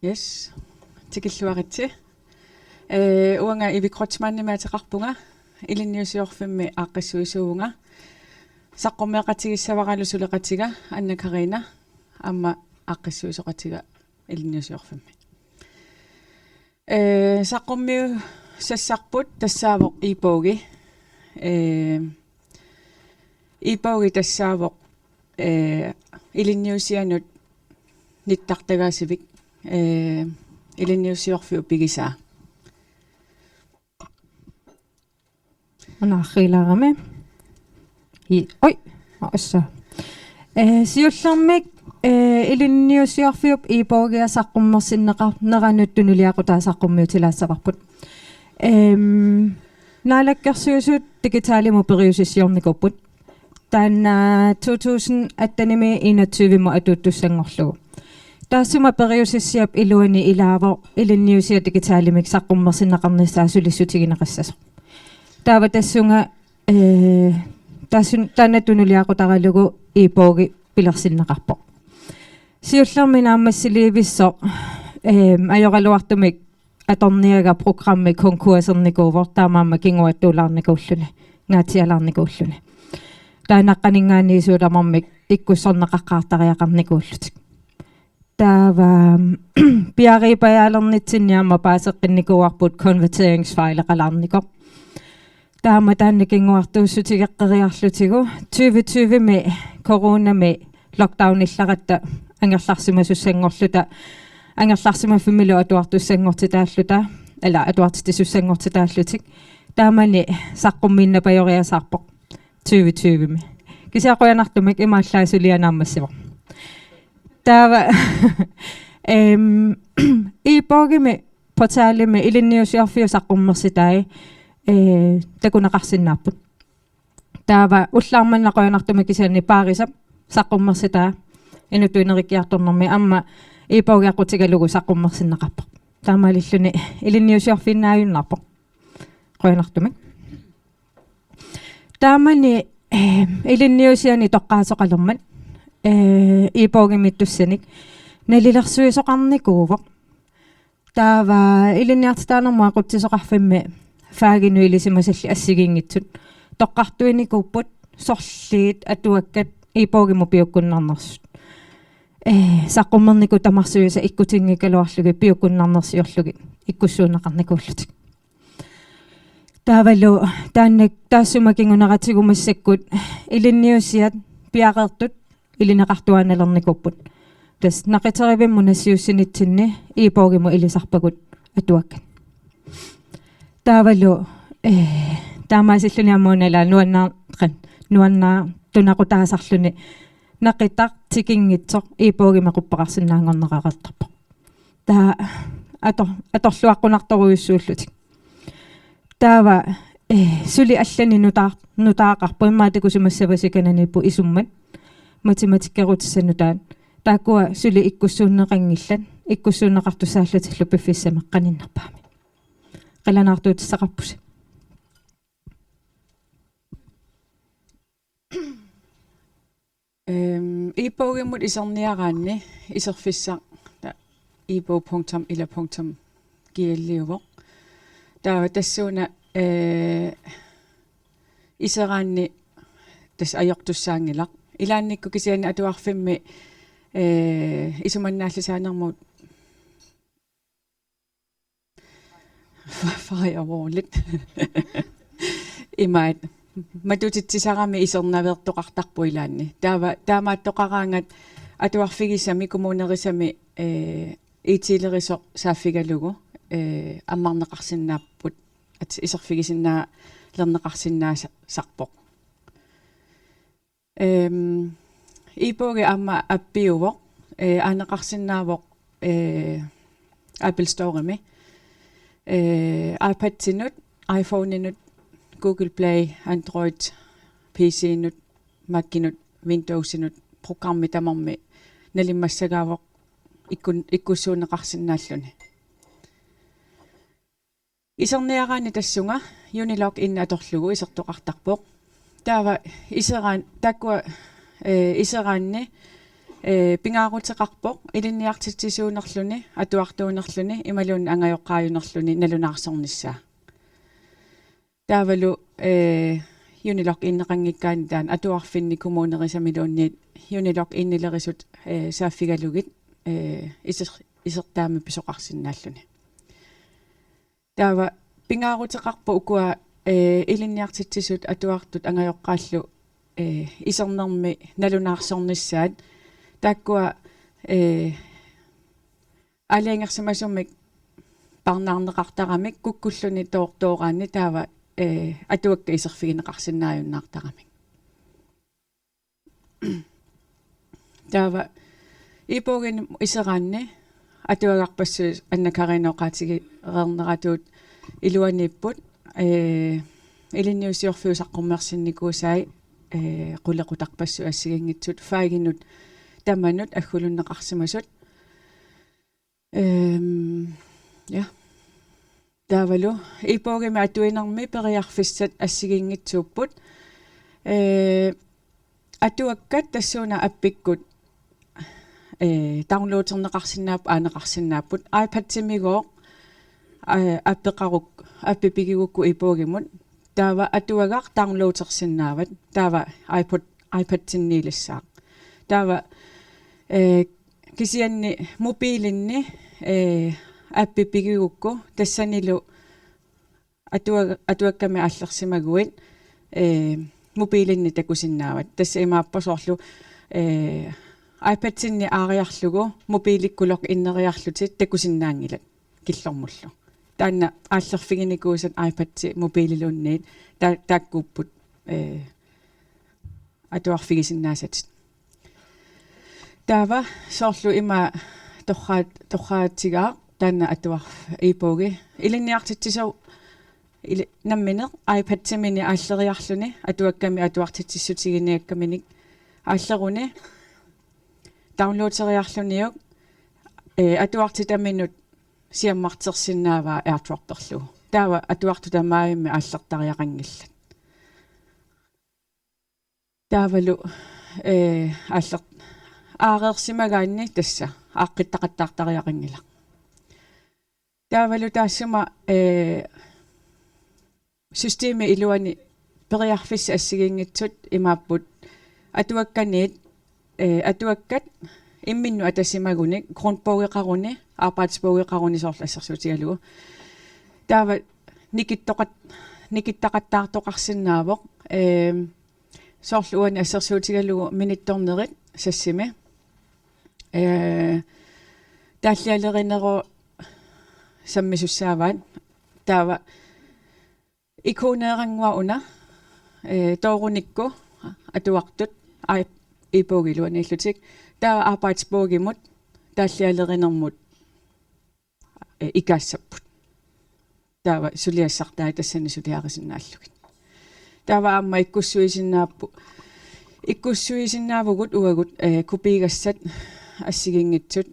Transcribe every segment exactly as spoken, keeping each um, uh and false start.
Yes. Tikilluaritsi. Eh, uanga Ivi Kreutzmannimik ateqarpunga, ilinniusiorfimmi aaqqissuisuuvunga. Saqqummeeqatigissavaralu suleqatiga Anna Karina, aamma aaqqissuisoqatiga ilinniusiorfimmi. Eh, saqqummiussassarput tassaavoq e-bogi. Eh, e-bogi tassaavoq, eh, ilinniusianut nittartagaasivik, eh, ilinniusiorfiup pigisaa. Una arriilaarami. I, oj, assa. Eh, siullermik, eh, ilinniusiorfiup e-bogia saqqummersinneqarneranut tunuliaqutaa saqqummiutilaassavarput. Ehm, Naalakkersuisut digitalimut periusissiornikuupput. Taanna to tusind attenimi enogtyvemut atuuttussanngorlugu. Taassuma periusissiap iluani ilaavoq ilinniusiat digitalimik saqqummersinneqarnissaa sulissutigineqassasoq. Taava tassunga, eh, taassun-, taanna tunuliaqutaralugu e-bogi pilersinneqarpoq. Siullermik naammassiliivissoq, eh, ajoraluartumik atorniagaq programmi konkursernikuuvoq, taamaammat kinguaattuulaarnikuulluni, ngaatsialaarnikuulluni. Taannaqqaninngaanniit suut tamarmik ikkussorneqaqqaartariaqarnikuullutik. Taava piareerpajaalernitsinni aamma paaseqqinnikuuarput konverteringsfejleqalaarnikoq. Taama taanna kinguartuussutigeqqeriarlutigu tyve tyvemi coronami lockdownillaratta angerlarsimasussanngorluta, angerlarsimaffimmilu atuartussanngortitaalluta, eller atuartitsisussanngortitaallutik. Taamani saqqummiinnapajoriasaarpoq tyve tyvemi. Kisianni qujanartumik imaallaat suliaq naammassivoq. Taava, ehm, e-bogimi portalimi ilinniusiorfiup saqqummersitai, eh, takuneqarsinnaapput. Taava ullaaq manna qujanartumik kisianni Paarisap saqqummersitaa inuttut ineriartornermi aamma e-bogi aqqutigalugu saqqummersinneqarpoq. Taamaalilluni ilinniusiorfiinnaajunnaarpoq. Qujanartumik. Taamani, eh, ilinniusianik toqqaasoqalermat, eh, e-bogimittussanik nalilersuisoqarnikuuvoq. Taava ilinniartitaanermut aqutsisoqarfimmi faaginut ilisimasallit assigiinngitsut toqqartuinikuupput sorliit atuakkat e-bogimut piukkunnarnersut. Eh, saqqummernikut tamarsuisa ikkutinngikkaluarlugit piukkunnarnersiorlugit ikkussuunneqarnikuullutik. Taavalu taanna taassuma kinguneratigut massakkut ilinniusiat piareertut ilineqartuaannalernikuupput. Tassa naqiterivimmi nassiussinitsinni e-bogimut ilisarpagut atuakkat. Taavalu, eh, taamaasilluni aamma una ila nuanna-, qan-, nuannaartunaqutaasarluni naqitaq tikinngitsoq e-bogimut quppeqarsinnaanngorneqareertarpoq. Taava ator-, atorluaqqunartorujussuullutik. Taava, eh, suli allanik nutaa-, nutaaqarpoq, immaqa takusimassavasi kananiipput isummat, matematikkerutissat nutaat. Taakkua suli ikkussuunneqanngillat, ikkussuunneqartussaallutillu piffissami qaninnerpaami. Qilanaartuutissaqarpusi. Ehm, e-bogimut iserniaraanni iserfissaq ta-, e-bog punktum ila punktum gl-iuvoq. Taava tassuuna, eh, iseraanni tassa ajortussaanngilaq. Ilaannikkut kisianni atuarfimmi, eh, isumannaallisaanermut firewallit. Imaat matutitsisarami isernaveertoqartarpoq ilaanni. Taava taamaattoqaraangat atuarfigisami kommunerisami, eh, I T-lerisoq saaffigalugu, eh, ammarneqarsinnaapput, at iserfigisinnaalerneqarsinnaasarpoq. Ehm, e-bogi aamma appiuvoq, eh, aaneqarsinnaavoq, eh, Apple Storemi. Eh, iPadinut, iPhoneinut, Google Play, Android, P C-nut, Macinut, Windowsinut, programmi tamarmi nalimmassagaavoq ikkun-, ikkussuunneqarsinnaalluni. Iserniaraanni tassunga Unilog in atorlugu isertoqartarpoq. Taava iseraan-, taakkua, eh, iseraanni, ee, pingaaruteqarpoq ilinniartitsisuunerluni, atuartuunerluni imaluunniit angajoqqaajunerluni nalunaarsornissaa. Taavalu, ee, Unilog-inneqanngikkaanni taanna atuarfinni kommunerisamiluunniit Unilog-innilerisoq, ee, saaffigalugit, ee, iser-, isertaamik pisoqarsinnaalluni. Taava pingaaruteqarpoq ukua, ee, ilinniartitsisut, atuartut angajoqqaallu, ee, isernermi nalunaarsornissaat. Taakkua, ee, aalajangersimasumik parnaarneqartaramik kukkulluni toortooraanni taava, ee, atuakkat iserfigineqarsinnaajunnaartaramik. Taava iPoginik iseraanni atuagarpassuit Anna Karina oqaatigereerneratut iluaniipput, ee, ilinniusiorfiup saqqummersinnikuusai, ee, qulequtarpassuit assigiinngitsut, faginut tamanut aggulunneqarsimasut. Ehm, ja. Taavalu iPogimi atuinermi periarfissat assigiinngitsuupput. Ee, atuakkat tassuuna appikkut, ee, downloaderneqarsinnaapput, aaneqarsinnaapput. iPadimigooq, ee, appeqaruk-, appi pigigukku iPogimut. Taava atuagaq downloadersinnaavat. Taava iPod, iPadinniilissaaq. Taava, ee, kisianni mobilinni, ee, appi pigigukku tassanilu atuag-, atuakkamik aallersimaguit, ee, mobilinni takusinnaavat. Tassa imaappoq soorlu, ee, iPadinni aariarlugu mobilikkuluk inneriarlutit takusinnaanngilat killormullu. Taanna aallerfiginikuusat iPadi mobililuunniit ta-, taakkuupput, ee, atuarfigisinnaasatit. Taava soorlu ima torraat-, torraatigaaq taanna atuar-, iPogi. Ilinniartitsisoq ili-, nammineq iPadimini aalleriarluni atuakkamik atuartitsissutiginiakkaminik aalleruni downloaderiarluniuk, ee, atuartitaminut siammartersinnaavaa AirDropperlugu. Taava atuartut tamarmik aallertariaqanngillat. Taavalu, ee, aalleq-, aareersimagaanni tassa aaqqittaqattaartariaqanngilaq. Taavalu taassuma, ee, systemip iluani periarfissat assigiinngitsut imaapput atuakkaniit, ee, atuakkat imminnut atasimagunik, grundbogeqaruni, arbejdsbogeqaruni soorlu assersuutigalugu. Taava nikittoqat-, nikittaqattaartoqarsinnaavoq, ee, soorlu uani assersuutigalugu minittornerit sassimi. Ee, taallialerinerup sammisussaavaat. Taava ikoneerannguaq una, ee, toorunikku atuartut, ai-, iPogi iluaniillutik. Taava arbejdsbogimut, taallialerinermut, ee, ikaassapput. Taava suliassartai tassani suliarisinnaallugit. Taava aamma ikkussuisinnaappu-, ikkussuisinnaavugut uagut, ee, kopigassat assigiinngitsut,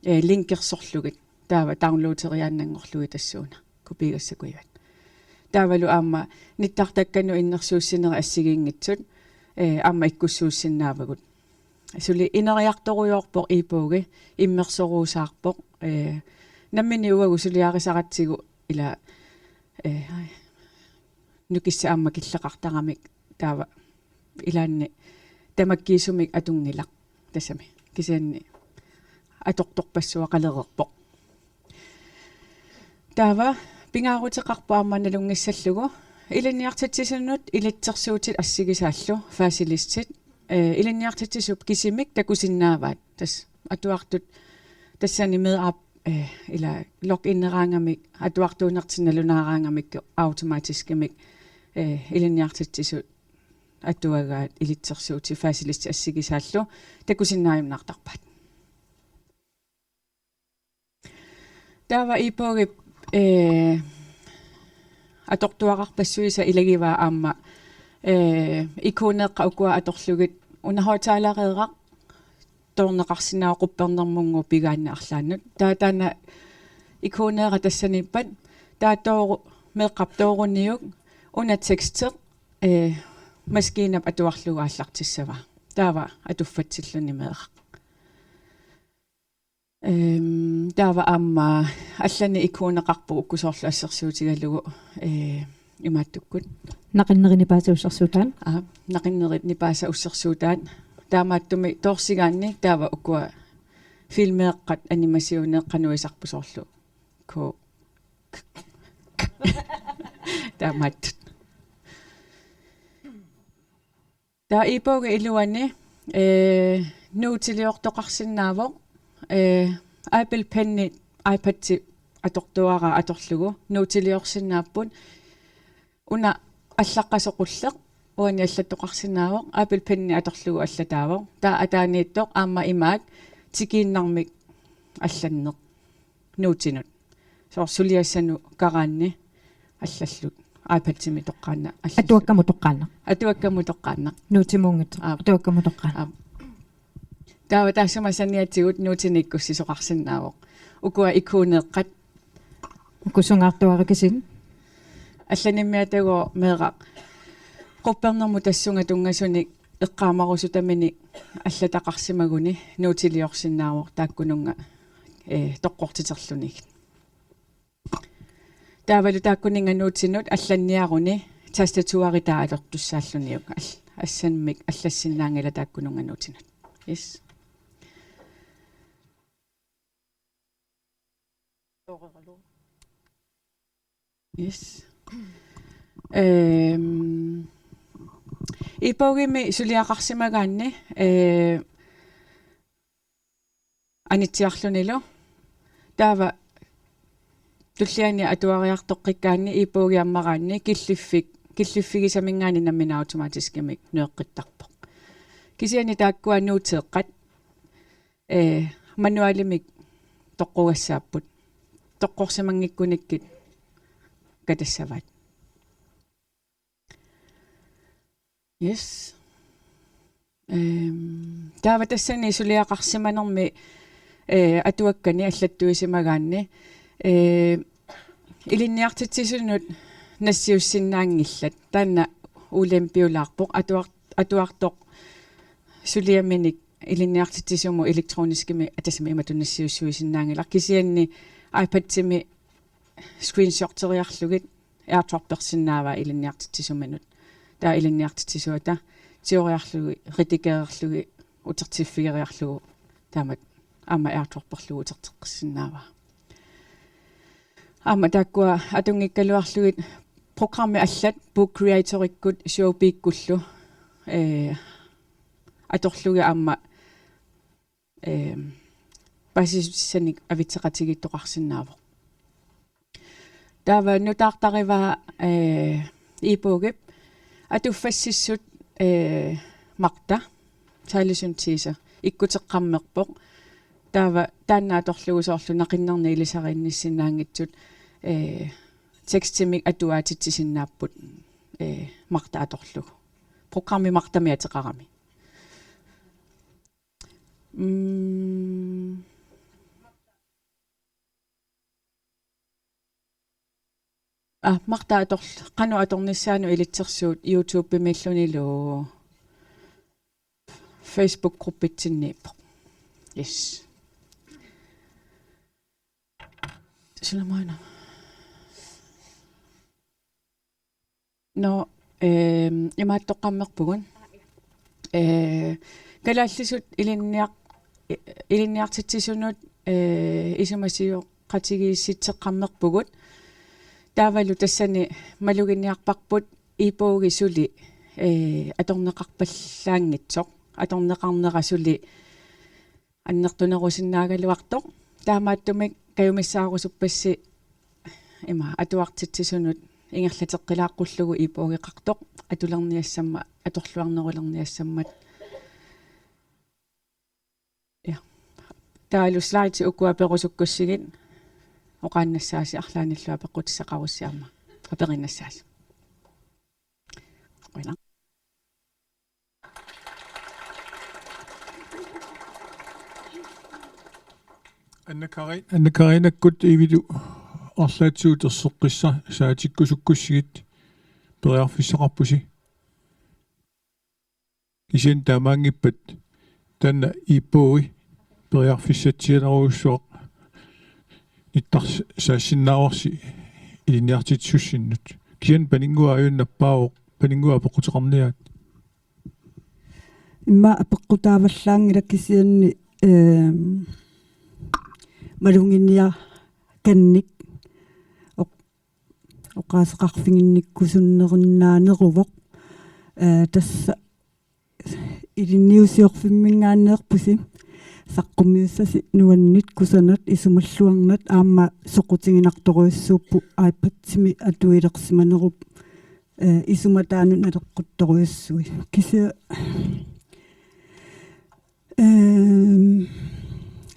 ee, linkersorlugit. Taava downloaderiaannanngorlugit tassuuna kopigassakujuat. Taavalu aamma nittartakkanut innersuussinerit assigiinngitsut, ee, aamma ikkussuussinnaavagut. Suli ineriartorujoorpoq iPogi, immersoruusaarpoq, ee, nammineq uagut suliarisaratsigu ila, ee, nukissat aamma killeqartaramik taava ilaanni tamakkiisumik atunngilaq tassami. Kisianni atortorpassuaqalereerpoq. Taava pingaaruteqarpoq aamma nalunngissallugu ilinniartitsisunut ilitsersuutit assigisaallu, facilistit, ee, ilinniartitsisup kisimik takusinnaavaat. Tassa atuartut tassani meeqqap, ee, ila log-inneraangamik, atuartuunertik nalunaaraangamikku automatiskimik, ee, ilinniartitsisut atuagaat ilitsersuutit facilistit assigisaallu takusinnaajunnaartarpaat. Taava iPogip, ee, atortuaqarpassuisa ilagivaa aamma, ee, ikoneeqqat ukua atorlugit, una højttalereeraq toorneqarsinnaavoq quppernermut pigaanni arlaannut. Taava taanna ikoneeraq tassaniippat, taava tooru-, meeqqap tooruniuk una teksti, ee, maskiinap atuarlugu aallartissavaa. Taava atuffatsilluni meeraq. Ehm, taava aamma allanik ikoneqarpoq ukku soorlu assersuutigalugu, eh, imaattukkut. Naqinnerit nipaasat ussersuutaat. Aa, naqinnerit nipaasat ussersuutaat. Taamaattumik toorsigaanni taava ukua filmeeqqat animationeeqqat nuisarput soorlu. Ko. Taamaattut. Taava e-bogip iluani, eh, notiliortoqarsinnaavoq, eh, Apple Pen-i iPad-i atortuaraa atorlugu notiliorsinnaapput. Una allaqqasoq qulleq uani allattoqarsinnaavoq, Apple Pen-i atorlugu allataavoq. Taava ataaniittoq aamma imaak tikiinnarmik allanneq notinut. Soorlu suliassanut karaanni allallugu. iPad-imi toqqaannaq allallugu. Atuakkamut toqqaannaq. Atuakkamut toqqaannaq. Notimuunngitsoq. Aap. Atuakkamut toqqaannaq. Aap. Taava taassuma saniatigut notinik ikkussisoqarsinnaavoq. Ukua ikoneeqqat. Uku sungaartuarit kisianni? Allanimmiatagooq meeraq quppernermut tassunga tunngasunik eqqaamarusutaminik allataqarsimaguni notiliorsinnaavoq taakkununnga, eh, toqqortiterlunigit. Taavalu taakkuninnga notinut allanniaruni tastaturii taava atortussaalluniuk. Al-, assammik allassinnaanngilaq taakkununnga notinut. Yes. Yes. Ehm, e-bogimi suliaqarsimagaanni, eh, anitsiarlunilu. Taava tulliani atuariartoqqikkani e-bogi ammaraanni killiffik-, killiffigisaminngaanniit nammineq automatiskimik nueqqittarpoq. Kisianni taakkua noteeqqat, eh, manualimik toqqugassaapput. Toqqorsimanngikkunikkit katassavaat. Yes. Ehm, taava tassani suliaqarsimanermi, eh, atuakkani allattuisimagaanni, eh, ilinniartitsisunut nassiussinnaanngillat. Taanna ulempiulaarpoq atuar-, atuartoq suliaminik ilinniartitsisumut elektroniskimik atasimik imatut nassiussuisinnaanngilaq. Kisianni iPad-imi screenshoteriarlugit airdroppersinnaavaa ilinniartitsisuminut. Taava ilinniartitsisuata tigoriarlugit, redigererlugit, utertiffigeriarlugu taamatut aamma airdropperlugu uterteqqissinnaavaa. Aamma taakkua atunngikkaluarlugit programmit allat Book Creatorikkut Showbeekkullu, eh, atorlugit aamma, eh, paasissutissanik avitseqatigiittoqarsinnaavoq. Taava nutaartarivaa, eh, e-bogip atuffassissut, eh, Marta, talesyntese, ikkuteqqammerpoq. Taava taanna atorlugu soorlu naqinnernik ilisariinnissinnaanngitsut, eh, tekstimik atuaatitsisinnaapput, eh, Marta atorlugu. Programmi Martamik ateqarami. Mm. Ah, Marta ator-, qanoq atornissaanut ilitsersuut YouTube-imiillunilu Facebook-gruppitsinniippoq. Yes. Sulamaana. Nå, ehm, imaattoqqammerpugut. Eh, kalaallisut ilinniar-, ilinniartitsisunut, eh, isumasioqatigiissitseqqammerpugut. Taavalu tassani maluginiarparput e-bogi suli, eh, atorneqarpallaanngitsoq. Atorneqarnera suli annertunerusinnaagaluartoq. Taamaattumik kajumissaarusuppassi ima atuartitsisunut ingerlateqqilaaqqullugu e-bogeqartoq atulerniassammat, atorluarnerulerniassammat. Ja. Taavalu slidesi ukua perusukkussigit oqaannassaasi arlaannillu apeqqutissaqarussi aamma aperinnassaasi. Qujanaq. Anna Karin-, Anna Karinakkut Ivilu arlaatsigut erseqqissaq saatikkusukkussigit periarfissaqarpusi. Kisianni taamaanngippat taanna e-bogi periarfissatsialerujussuaq nittarsaassinnaavarsi ilinniartitsisussinnut. Kisianni Paninnguaq aajuna nappaavoq, Paninnguaq apeqquteqarniaat. Immaqa apeqqutaavallaanngilaq kisianni, ehm, maluginiakannik oq-, oqaaseqarfiginnikkusunnerinnaaneruvoq. Eh, tassa ilinniusiorfimminngaanneerpusi saqqummiussasi nuannit, kusanat, isumalluarnat aamma soqutiginartorujussuupput iPad-imi atuilersimanerup, eh, isumataanut naleqquttorujussuit. Kisianni, ehm,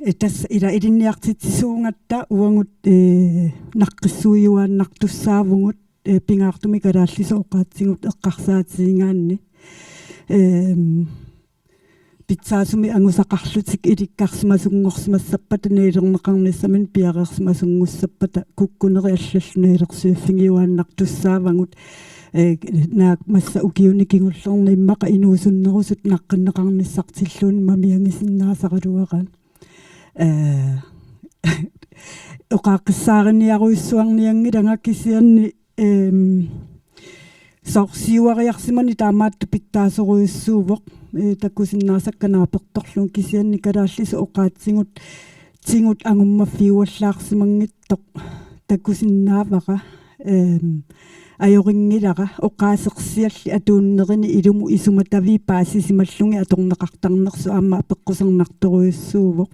eh, tassa ila ilinniartitsisuugatta uagut, eh, naqqissuijuaannartussaavugut, eh, pingaartumik kalaallisut oqaatsigut eqqarsaatigigaanni. Ehm, pitsaasumik angusaqarlutik ilikkarsimasunngorsimassappata nalilerneqarnissaminnik piareersimasunngussappata kukkunerit allallu nalilersuiffigijuaannartussaavagut, eh, naak massa ukiuni kingullerni immaqa inuusunnerusut naqqinneqarnissartilluunniit mamiagisinnaasaraluaraat. Eh, oqaaqqissaariniarujussuarnianngilanga kisianni, ehm, soorlu siuariarsimaneq taamaattoq pitsaasorujussuuvoq, eh, takusinnaasakka naapertorlugu kisianni kalaallisut oqaatsigut tigut angummaffigiguallaarsimanngitsoq takusinnaavara, ehm, ajorinngilaq oqaasersialli atuunnerini ilumut isumataviit paasisimallugit atorneqartarnersut aamma apeqqusernartorujussuuvoq.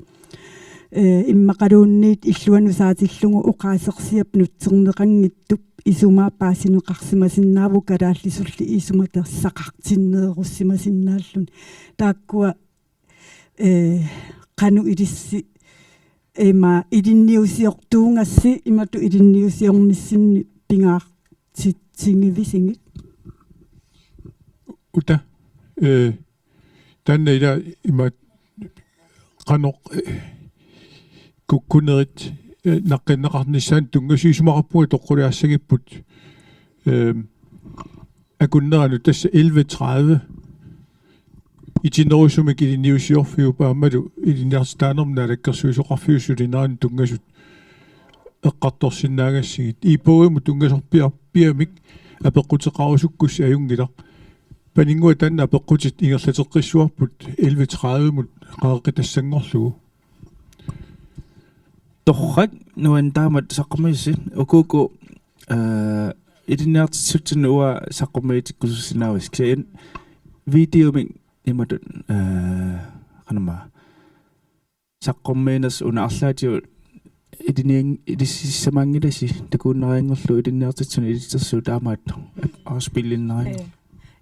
Eh, immaqaluunniit illuanut saatillugu oqaasersiap nutserneqanngitsup isumaa paasineqarsimasinnaavoq kalaallisulli isumatassaqartinneerussimasinnaalluni. Taakkua, eh, qanoq ilissi, ima ilinniusiortuugassi imatut ilinniusiornissinni pingaartitsigivisigit? Uta, eh, taanna ila ima qanoq, eh, kukkunerit, eh, naqqinneqarnissaannut tunngasut, isumaqarpunga toqquliassagipput, eh, akunneranut tassa elleve tredive itinerusumik ilinniusiorfiup aammalu ilinniartitaanermut naalakkersuisoqarfiup sulinerani tunngasut eqqartorsinnaagassigit. E-bogimut tunngasorpiarpiamik apeqquteqarusukkussi ajunngilaq. Paninnguaq, taanna apeqqutit ingerlateqqissavarput elleve tredive-mut qaaqqittassanngorlugu. Torrak, nuann' taamatut saqqummiussi. Ukuuku, eh, ilinniartitsisutsinni uanga saqqummiutikkusussinnaavusi. Kisianni videomik imatut, eh, qanormaa saqqummiinersi una arlaatigut ilinnian-, ilisimaanngilasi takuinnarianngorlugu ilinniartitsisunut ilitsersuut taamaattoq afspillinnarianngilaq.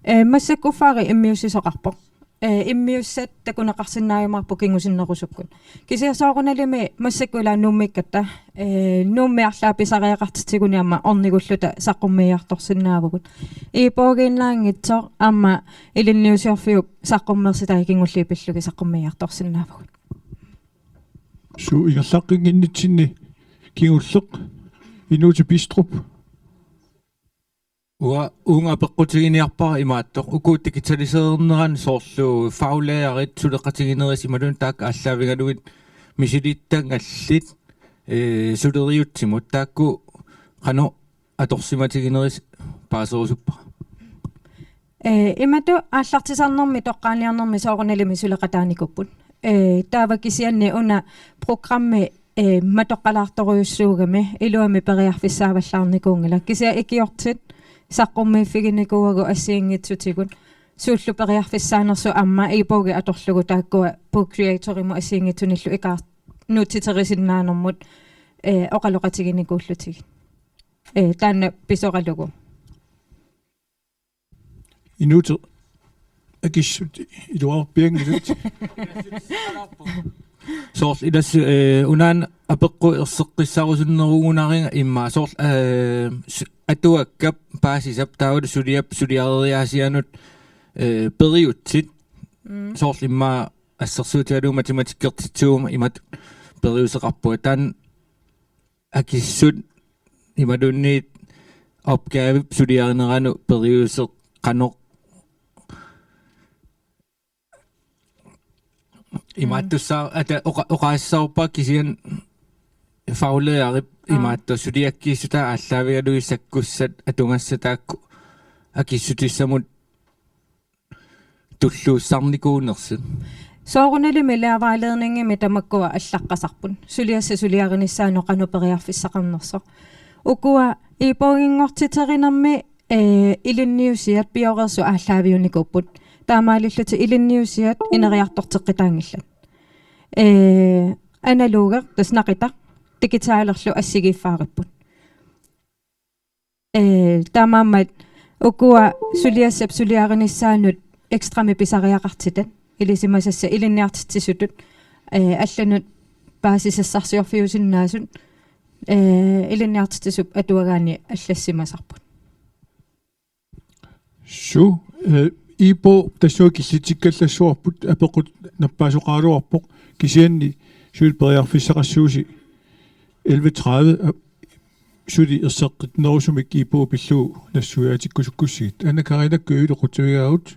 Ee. Ee, massakkut faari immiussisoqarpoq. Ee, immiussat takuneqarsinnaajumaarput kingusinnerusukkut. Kisianni soorunalimi massakkut ila Nuummiikkatta, ee, Nuummi arlaat pisariaqartitsigut aamma ornigulluta saqqummiiartorsinnaavugut. E-bogiinnaanngitsoq aamma ilinniusiorfiup saqqummersitaat kingulliit pillugit saqqummiiartorsinnaavugut. Suu ingerlaqqinnginnitsinni kingulleq, Inuuti Bistrup. Uanga, uunga apeqqutiginiarpara imaattoq. Uku digitaliseernerani soorlu faglærerit suleqatigineris imaluunniit taakku aallaavigalugit misilittagallit, ee, suleriaatsimut taakku qanoq atorsimatigineris paaserusuppara. Ee, imatut aallartisarnermi toqqaaniarnermi soorunalimi suleqataanikuupput. Ee, taava kisianni una programmi, ee, matoqqalaartorujussuugami iluamik periarfissaavallaarnikuunngilaq. Kisianni ikiortit saqqummiiffiginikuuagut assigiinngitsutigut. Suullu periarfissaanersut aamma e-bogi atorlugu taakkua Book Creatorimut assigiinngitsunillu ikaar-, nuutsiterisinnaanermut, ee, oqaloqatiginikuullutigit. Ee, taanna pisoralugu. Inuuteq akissut iluarpianngilat. Soorlu ilassi, eh, unaana apeqqut erseqqissarusunnerugunariga immaqa soorlu, eh, su-, atuakkap paasisap taavalu suliap suliareriaasianut, eh, periutsit. Mm. Soorlu immaqa assersuutigalugu matematikkertitsivuma imatut periuseqarpunga. Taanna akissut imaluunniit opgavep suliarineranut periuseq qanoq Imaattussaa ata oqa- oqaassavarpara kisianni faglærerit. Aa. Imaattoq suliakkiissutaat aallaavigalugit sakkussat atugassat taakku akissutissamut tulluussarnikuunersut. Soorunalimi elevvejledningimi tamakkua allaqqasarput. Suliassap suliarinissaanut qanoq periarfissaqarnersoq. Ukua I P-nngortiterinermi, eh, ilinniusiat pioreersut aallaaviunikuupput. Taamaalillutik ilinniusiat ineriartorteqqitaanngillat. Eh, analogi, tassa naqitaq, digitalerlu assigiiffaaripput. Eh, taamaammat ukua suliassap suliarinissaanut ekstramik pisariaqartitat, ilisimasassat ilinniartitsisutut, eh, allanut paasisassarsiorfiusinnaasut, eh, ilinniartitsisup atuagaani allassimasarput. Su, eh, I P-p tassunga killitsikkallassuarput, apeqqut nappaasoqaraluarpoq, kisianni suli periarfissaqassuusi elleve tredive, eh, suli erseqqitnerusumik I P-p pillugu nassuiaatikkusukkussigit. Anna Karina Køge, oqaatigaagut,